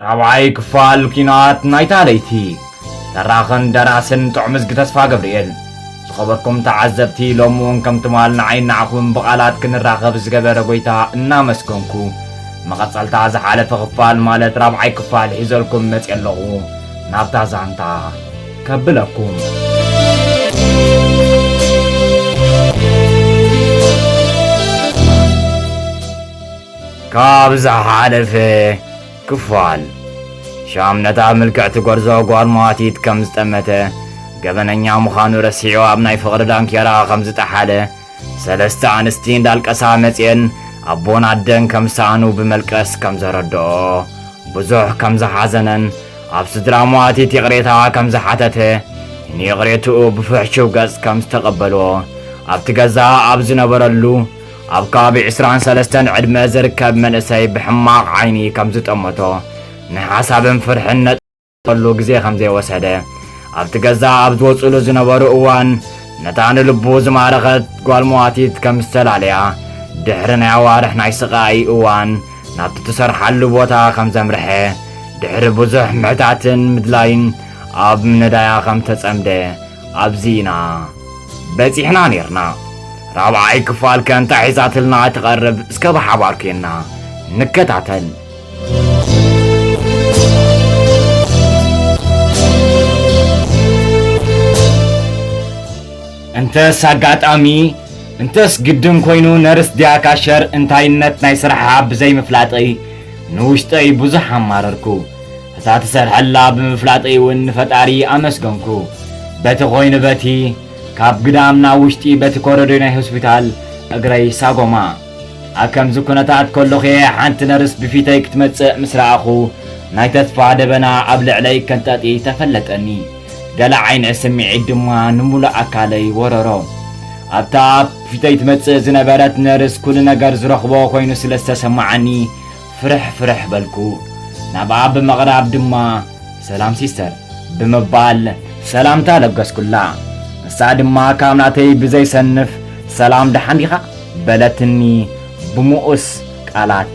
ራብዓይ ክፋል ኲናት ናይታ ለይቲ። ተራኽን ደራስን ጥዑም እዝጊ ተስፋ ገብርኤል። ዝኸበርኩም ተዓዘብቲ፣ ሎሚ እውን ከም ትማል ንዓይ ንዓኹም ብቓላት ክንራኸብ ዝገበረ ጎይታ እናመስገንኩ፣ መቐጸልታ ዝሓለፈ ክፋል ማለት ራብዓይ ክፋል ሒዘልኩም መጽየ ኣለኹ። ናብታ ዛንታ ከብለኩም። ካብ ዝሓለፈ ክፋል፣ ሻም ነታ ምልክዕቲ ጎርዞ ጓል መዋቲት ከም ዝጠመተ፣ ገበነኛ ምዃኑ ረሲዑ ኣብ ናይ ፍቕሪ ዳንኬራ ከም ዝጠሓለ፣ ሰለስተ ኣንስቲ እንዳልቀሳ መጽየን ኣቦን ኣደን ከም ዝሰኣኑ ብመልቀስ ከም ዘረድኦ፣ ብዙሕ ከም ዝሓዘነን ኣብ ስድራ መዋቲት ይቕሬታ ከም ዝሓተተ፣ ንይቕሬትኡ ብፍሕሹው ገጽ ከም ዝተቐበልዎ፣ ኣብቲ ገዛ ኣብ ዝነበረሉ ኣብ ከባቢ ዕስራን ሰለስተን ዕድመ ዝርከብ መንእሰይ ብሕማቕ ዓይኒ ከም ዝጠመቶ፣ ንሓሳብን ፍርሕን ነጥፈሉ ግዜ ከም ዘይወሰደ፣ ኣብቲ ገዛ ኣብ ዝወጽሉ ዝነበሩ እዋን፣ ነታ ንልቡ ዝማረኸት ጓል መዋቲት ከም ዝተላለያ፣ ድሕሪ ናይ ኣዋርሕ ናይ ስቓይ እዋን ናብቲ ትሰርሓሉ ቦታ ከም ዘምርሐ፣ ድሕሪ ብዙሕ ምሕታትን ምድላይን ኣብ ምንዳያ ከም ተጸምደ፣ ኣብዚ ኢና በጺሕና ኔርና። ራብዓይ ክፋል ከ እንታይ ሒዛትልና ትቐርብ? እስከ ብሓባር ኬንና ንከታተል። እንተስ ኣጋጣሚ፣ እንተስ ግድን ኮይኑ፣ ነርስ ድያ ካሸር እንታይነት ናይ ስርሓ ብዘይምፍላጠይ ንውሽጠይ ብዙሕ ኣማረርኩ። እታ ትሰርሐላ ብምፍላጠይ እውን ንፈጣሪ ኣመስገንኩ። በቲ ኮይኑ በቲ፣ ካብ ግዳም ናብ ውሽጢ በቲ ኮረዶይ ናይ ሆስፒታል እግረይ ሳጎማ። ኣብ ከምዚ ኩነታት ከለኹ እየ ሓንቲ ነርስ ብፊተይ ክትመጽእ ምስ ረኣኹ፣ ናይ ተስፋ ደበና ኣብ ልዕለይ ከንጠጢ ተፈለጠኒ። ገለ ዓይነት ስምዒት ድማ ንምሉእ ኣካለይ ወረሮ። ኣብታ ኣብ ፊተይ ትመጽእ ዝነበረት ነርስ ኩሉ ነገር ዝረኽቦ ኮይኑ ስለ ዝተሰማዓኒ፣ ፍርሕ ፍርሕ በልኩ። ናብኣ ብምቕራብ ድማ፣ "ሰላም ሲስተር" ብምባል ሰላምታ ለገስኩላ። ንሳ ድማ ካብ ናተይ ብዘይሰንፍ፣ "ሰላም ደሓን ዲኻ?" በለትኒ ብምኡስ ቃላት።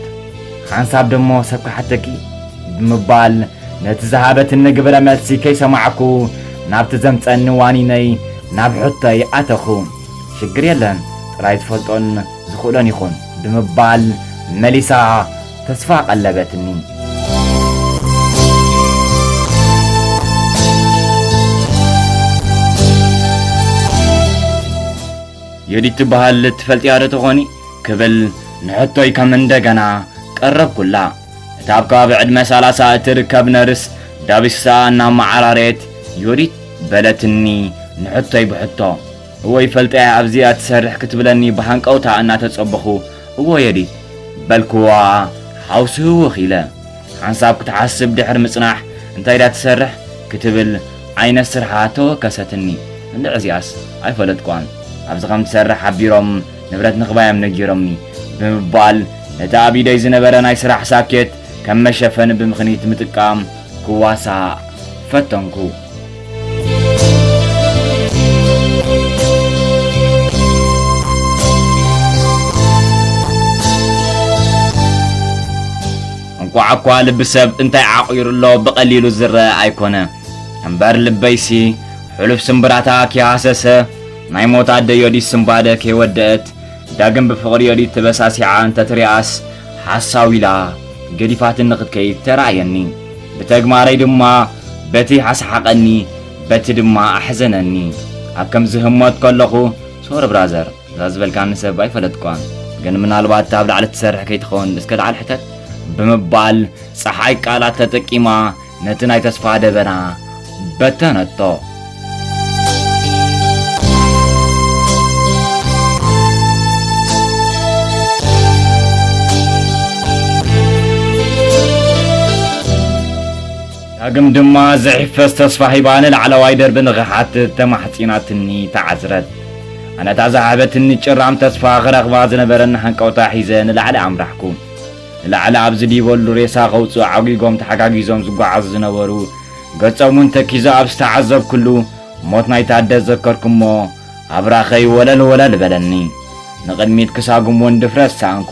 ሓንሳብ ደሞ ሰብ ክሓተኪ ብምባል ነቲ ዝሃበትኒ ግብረ መልሲ ከይሰማዕኩ ናብቲ ዘምጸኒ ዋኒነይ ናብ ሕቶይ ኣተኹ። "ሽግር የለን፣ ጥራይ ዝፈልጦን ዝኽእሎን ይኹን" ብምባል መሊሳ ተስፋ ቀለበትኒ። "ዮዲት ትበሃል ትፈልጥያ ዶ ትኾኒ?" ክብል ንሕቶይ ከም እንደገና ቀረብኩላ። እታ ኣብ ከባቢ ዕድመ ሰላሳ እትርከብ ነርስ ዳቢሳ እናመዓራረየት፣ "ዮዲት?" በለትኒ ንሕቶይ ብሕቶ። "እወ ይፈልጠያ፣ ኣብዚኣ ትሰርሕ" ክትብለኒ ብሃንቀውታ እናተጸበኹ፣ "እወ ዮዲት" በልክዋ ሓውሲ ህውኽ ኢለ። ሓንሳብ ክትሓስብ ድሕሪ ምጽናሕ፣ "እንታይ ድያ ትሰርሕ?" ክትብል ዓይነት ስርሓ ተወከሰትኒ። እንድዒ እዚኣስ ኣይፈለጥኳን። ኣብዚ ከም ትሰርሕ ሓቢሮም ንብረት ንኽባዮም ነጊሮምኒ ብምባል ነቲ ኣብ ኢደይ ዝነበረ ናይ ስራሕ ሳኬት ከም መሸፈኒ ብምኽኒት ምጥቃም ክዋሳእ ፈተንኩ። እንቋዕ እኳ ልቢ ሰብ እንታይ ዓቑሩ ኣሎ ብቐሊሉ ዝረአ ኣይኮነ። እምበር ልበይሲ ሕሉፍ ስምብራታ ከይሃሰሰ፣ ናይ ሞት ኣደ ዮዲት ስንባደ ከይወደአት፣ ዳግም ብፍቕሪ ዮዲት ተበሳሲዓ እንተትሪኣስ፣ ሓሳው ኢላ ገዲፋትኒ ክትከይድ ተራእየኒ። ብተግባረይ ድማ በቲ ኣስሓቐኒ፣ በቲ ድማ ኣሕዘነኒ። ኣብ ከምዚ ህሞት ከለኹ፣ ሶሪ ብራዘር፣ እዛ ዝበልካኒ ሰብ ኣይፈለጥኳን። ግን ምናልባት ኣብ ላዕሊ ትሰርሕ ከይትኸውን፣ እስከ ላዕሊ ሕተት ብምባል ጸሓይ ቃላት ተጠቂማ ነቲ ናይ ተስፋ ደበና በተነቶ። ዳግም ድማ ዘይሕፈስ ተስፋ ሂባ ንላዕለዋይ ደርቢ ንኽሓትት ተማሕጺናትኒ ተዓዝረት። ኣነ እታ ዝሃበትኒ ጭራም ተስፋ ክረኽባ ዝነበረኒ ሃንቀውታ ሒዘ ንላዕሊ ኣምራሕኩ። ንላዕሊ ኣብ ዝድይበሉ ሬሳ ከውጽኡ ዓጒጎም ተሓጋጊዞም ዝጓዓዙ ዝነበሩ ገጾም እውን ተኪዙ ኣብ ዝተዓዘብኩሉ፣ ሞት ናይታ ኣደ ዘከርኩ እሞ ኣብራኸይ ወለል ወለል በለኒ። ንቕድሚት ክሳጉም እውን ድፍረት ሰኣንኩ።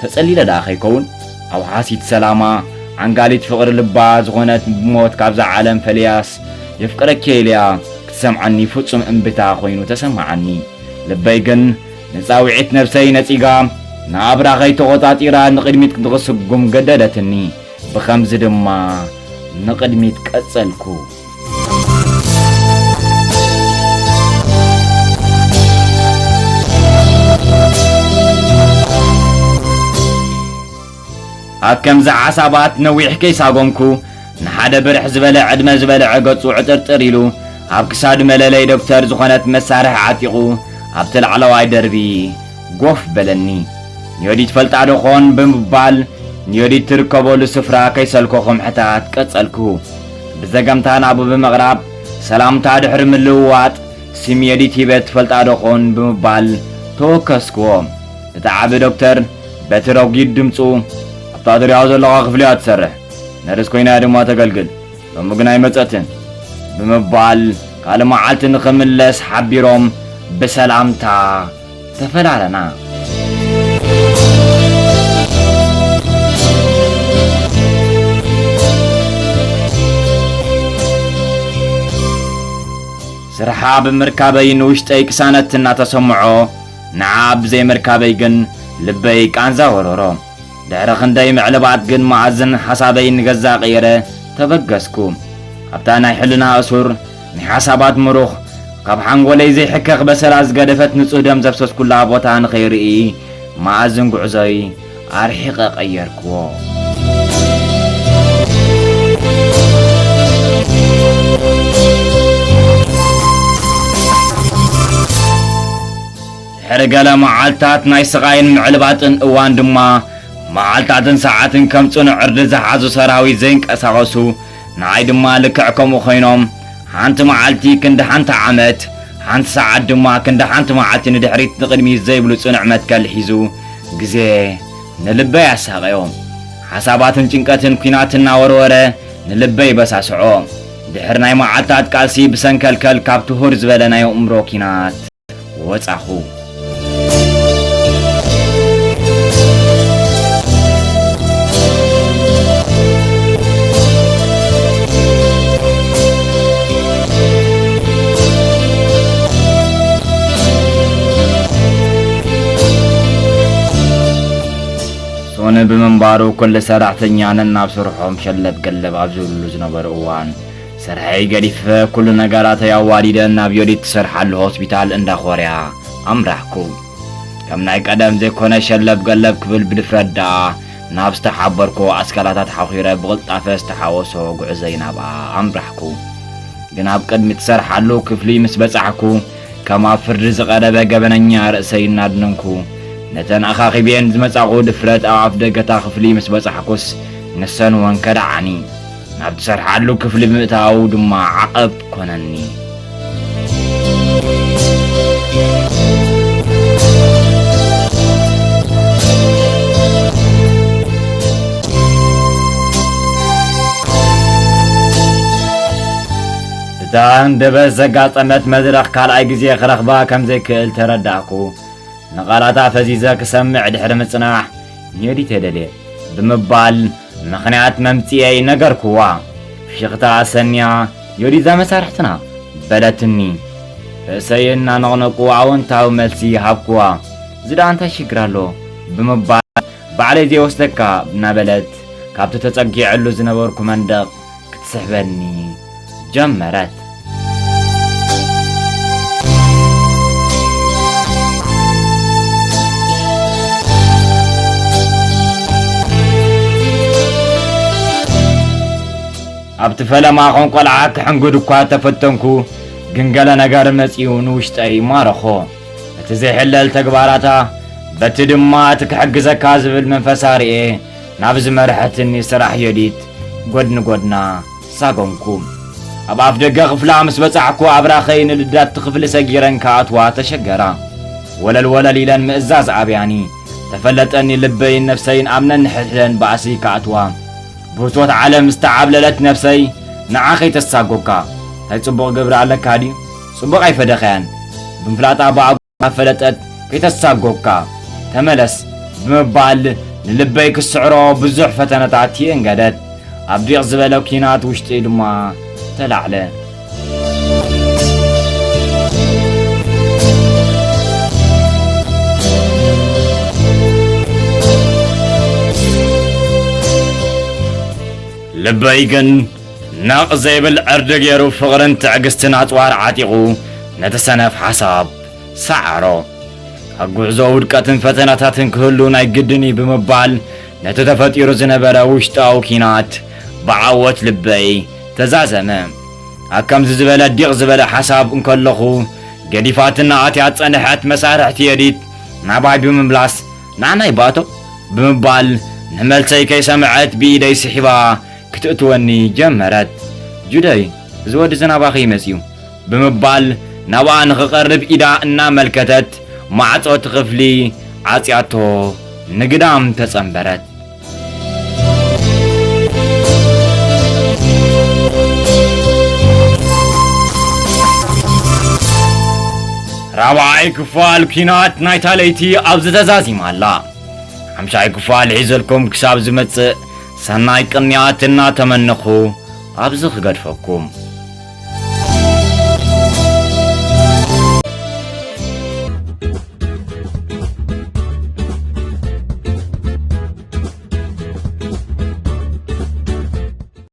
ተጸሊለ ደኣ ከይከውን? ኣብ ሓሲት ሰላማ፣ ዓንጋሊት ፍቕሪ ልባ ዝኾነት ብሞት ካብዛ ዓለም ፈሊያስ፣ "የፍቅረኪ" ኢለያ ክትሰምዓኒ ፍጹም እምብታ ኮይኑ ተሰማዓኒ። ልበይ ግን ንጻውዒት ነብሰይ ነጺጋ፣ ንኣብራኸይ ተቖጻጺራ ንቕድሚት ክትስጉም ገደደትኒ። ብኸምዚ ድማ ንቕድሚት ቀጸልኩ። ኣብ ከምዚ ሓሳባት ነዊሕ ከይሳጎምኩ፣ ንሓደ ብርሕ ዝበለ ዕድመ ዝበልዐ ገጹ ዕጥርጥር ኢሉ፣ ኣብ ክሳዱ መለለይ ዶክተር ዝኾነት መሳርሒ ዓጢቑ፣ ኣብቲ ላዕለዋይ ደርቢ ጎፍ በለኒ። "ንዮዲት ፈልጣ ዶ ኾን?" ብምባል ንዮዲት ትርከበሉ ስፍራ ከይሰልኮ ምሕታት ቀጸልኩ። ብዘገምታ ናብኡ ብምቕራብ ሰላምታ ድሕሪ ምልውዋጥ፣ "ስም ዮዲት ሂበ ትፈልጣ ዶ ኾን?" ብምባል ተወከስክዎ። እቲ ዓቢ ዶክተር በቲ ረጒድ ድምጹ፣ "ኣብታ ትሪኣ ዘለኻ ክፍሊ እያ ትሰርሕ፣ ነርስ ኮይና እያ ድማ ተገልግል፣ ሎሚ ግን ኣይመጸትን" ብምባል ካልእ መዓልቲ ንኽምለስ ሓቢሮም ብሰላምታ ተፈላለና። ስርሓ ብምርካበይ ንውሽጠይ ቅሳነት እናተሰምዖ፣ ንዓ ብዘይምርካበይ ግን ልበይ ቃንዛ ወረሮ። ድሕሪ ክንደይ ምዕልባት ግን መኣዝን ሓሳበይ ንገዛ ቀይረ ተበገስኩ። ኣብታ ናይ ሕልና እሱር፣ ናይ ሓሳባት ምሩኽ፣ ካብ ሓንጎለይ ዘይሕከኽ በሰላ ዝገደፈት ንጹህ ደም ዘፍሰስኩላ ቦታ ንኸይርኢ፣ መኣዝን ጉዕዞይ ኣርሒቐ ቀየርክዎ። ድሕሪ ገለ መዓልታት ናይ ስቓይን ምዕልባጥን እዋን ድማ፣ መዓልታትን ሰዓትን ከም ጽኑዕ ዕርዲ ዝሓዙ ሰራዊት ዘይንቀሳቐሱ፣ ንዓይ ድማ ልክዕ ከምኡ ኮይኖም፣ ሓንቲ መዓልቲ ክንዲ ሓንቲ ዓመት፣ ሓንቲ ሰዓት ድማ ክንዲ ሓንቲ መዓልቲ ንድሕሪት ንቕድሚት ዘይብሉ ጽኑዕ መትከል ሒዙ፣ ግዜ ንልበይ ኣሳቐዮ። ሓሳባትን ጭንቀትን ኲናት እናወርወረ ንልበይ በሳስዖ። ድሕሪ ናይ መዓልታት ቃልሲ ብሰንከልከል ካብ ትሁር ዝበለ ናይ ኣእምሮ ኲናት ወጻኹ። ሶነ ብምንባሩ፣ ኩሉ ሰራሕተኛ ነናብ ስርሖም ሸለብ ገለብ ኣብ ዝብልሉ ዝነበሩ እዋን፣ ስርሐይ ገዲፈ፣ ኩሉ ነገራተይ ኣዋዲደ ናብ ዮዲት ትሰርሓሉ ሆስፒታል እንዳ ኮርያ ኣምራሕኩ። ከም ናይ ቀደም ዘይኮነ ሸለብ ገለብ ክብል ብድፍረት ደኣ ናብ ዝተሓበርኩ ኣስካላታት ሓኺረ ብቕልጣፈ ዝተሓወሶ ጉዕዞይ ናብኣ ኣምራሕኩ። ግን ኣብ ቅድሚ ትሰርሓሉ ክፍሊ ምስ በጻሕኩ፣ ከም ኣብ ፍርዲ ዝቐረበ ገበነኛ ርእሰይ እናድነንኩ፣ ነተን ኣኻኺበየን ዝመጻኹ ድፍረት ኣብ ኣፍ ደገታ ክፍሊ ምስ በጻሕኩስ፣ ንሰን እውን ከደዓኒ። ናብ ትሰርሓሉ ክፍሊ ብምእታው ድማ ዓቐብ ኮነኒ። እታ ሃንደበት ዘጋጠመት መድረኽ ካልኣይ ግዜ ክረኽባ ከም ዘይክእል ተረዳእኩ። ንቓላታ ፈዚዘ ክሰምዕ ድሕሪ ምጽናሕ፣ "ንዮዲት እየ ደልየ" ብምባል ምኽንያት መምጽኤይ ነገርኩዋ። ፍሽኽታ ኣሰንያ፣ "ዮዲት እዛ መሳርሕትና?" በለትኒ። ርእሰይ እናነቕነቁ ኣወንታዊ መልሲ ሃብኩዋ። "እዚ ደኣ እንታይ ሽግር ኣሎ?" ብምባል፣ "ባዕለይ ዘይወስደካ?" እናበለት ካብቲ ተጸጊዐሉ ዝነበርኩ መንደቕ ክትስሕበኒ ጀመረት። ኣብቲ ፈለማ ከም ቆልዓ ክሕንግድ እኳ ተፈተንኩ፣ ግን ገለ ነገር መጺኡ ንውሽጠይ ማረኾ። እቲ ዘይሕለል ተግባራታ፣ በቲ ድማ እቲ ክሕግዘካ ዝብል መንፈሳ ርእየ፣ ናብ ዝመርሐትኒ ስራሕ ዮዲት ጎድኒ ጎድና ሳጎምኩ። ኣብ ኣፍ ደገ ክፍላ ምስ በጻሕኩ፣ ኣብራኸይ ንልዳት ክፍሊ ሰጊረን ክኣትዋ ተሸገራ። ወለል ወለል ኢለን ምእዛዝ ኣብያኒ። ተፈለጠኒ ልበይን ነፍሰይን ኣብ ነንሕድሕደን ባእሲ ክኣትዋ። ብህጽወት ዓለም ዝተዓብለለት ነፍሰይ፣ ንዓ ከይተሳጎካ፣ እንታይ ጽቡቕ ግብሪ ኣለካ ድዩ? ጽቡቕ ኣይፈደኸያን። ብምፍላጣ ብኣጉ እናፈለጠት ከይተሳጎካ፣ ተመለስ ብምባል ንልበይ ክስዕሮ ብዙሕ ፈተነታት የእንገደት። ኣብ ዲቕ ዝበለ ኲናት ውሽጢ ድማ ተላዕለ። ልበይ ግን ነቕ ዘይብል ዕርዲ ገይሩ ፍቕርን ትዕግስትን ኣጽዋር ዓጢቑ ነቲ ሰነፍ ሓሳብ ሰዓሮ። ኣብ ጉዕዞ ውድቀትን ፈተናታትን ክህሉ ናይ ግድን እዩ ብምባል ነቲ ተፈጢሩ ዝነበረ ውሽጣዊ ኲናት ብዓወት ልበይ ተዛዘመ። ኣብ ከምዚ ዝበለ ዲቕ ዝበለ ሓሳብ እንከለኹ ገዲፋትና ኣትያ ዝጸንሐት መሳርሕቲ የዲት ናባይ ብምምላስ "ንዓናይ ባእቶ" ብምባል ንመልሰይ ከይሰምዐት ብኢደይ ስሒባ ክትእትወኒ ጀመረት። "ጁደይ፣ እዚ ወዲ እዚ ናባኺ እዩ መጺኡ" ብምባል ናብኣ ንኽቐርብ ኢዳ እናመልከተት ማዕጾ እቲ ክፍሊ ዓጽያቶ ንግዳም ተጸንበረት። ራብዓይ ክፋል ኲናት ናይታ ለይቲ ኣብዚ ተዛዚማ ኣላ። ሓምሻይ ክፋል ሒዘልኩም ክሳብ ዝመጽእ ሰናይ ቅንያት እናተመነኹ ኣብዚ ክገድፈኩም።